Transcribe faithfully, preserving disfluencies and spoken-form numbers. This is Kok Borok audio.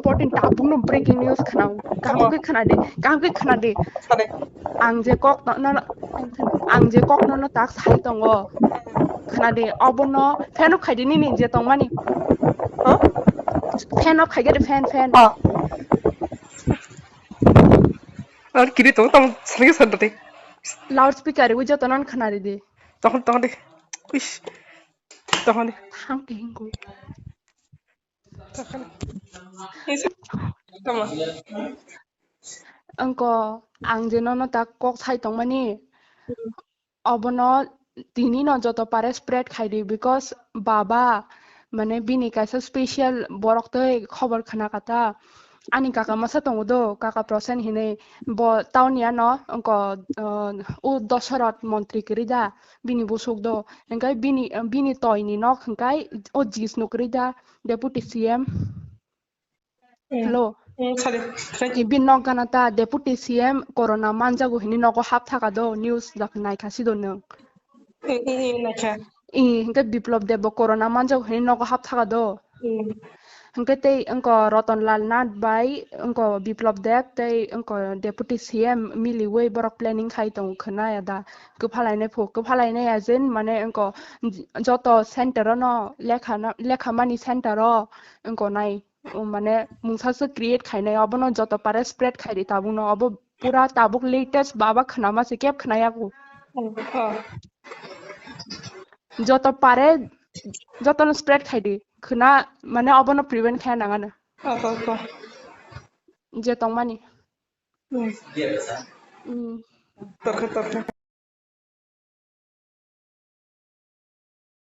fourteen tabukno breaking news khna. Kaham khe khna di, kaham khe khna di. Ang je kok no, no, no, ang je kok no, no tak sai tongo. Khna di, obono fan off khai di nini je tongmani. Fan off khai di, fan, fan. Ar kiri tong tong sani sani tadi. Loudspeaker wi joto non khna di. Tokon tokon di. Uish. Tokon di. Thang ke hingo. Tokon. Is. Tama. Angko ang je nono tak kok sai tongmani. Obono tini no joto pare spread khai di, because baba mane bini kaisa special borok tei khobor khna kata. Ani kaka masa tongo do, kaka Prosen hinui, bo town ya no angko, uh, u Dosarot montri kwrwi da, bini busuk do. Hingkai bini, bini toini nok hingkai o Jis no kwrwi da, deputy C M. Hello. Khali. Ibin nok gana ta deputy C M corona manjago hini nogo hap thaka do, news jak nai kha sido nung. I, i, i, naikha. I, hingke Biplop Deb bo corona manjago hini nogo hap thaka do. Hingke tei angko Roton Lal Nath bai angko Biplop Deb tei angko deputy C M miliwi borok planning khai tongo khna ya da. Kwphalai nai phu, kwphalai nai ya jen mane angko joto center o no lekha na, lekha mani center o angko nai. O mane mungsa se create khainai, obono joto pare spread khaidi tabukno, obo pura tabuk latest baba khnama se keb khnayaku. Oh. Joto pare, jotono spread khaidi khna, mane obono prevent khaya nangano. Oh, oh, oh. Je tongmani. Hmm. Hmm. Torkha, torkha.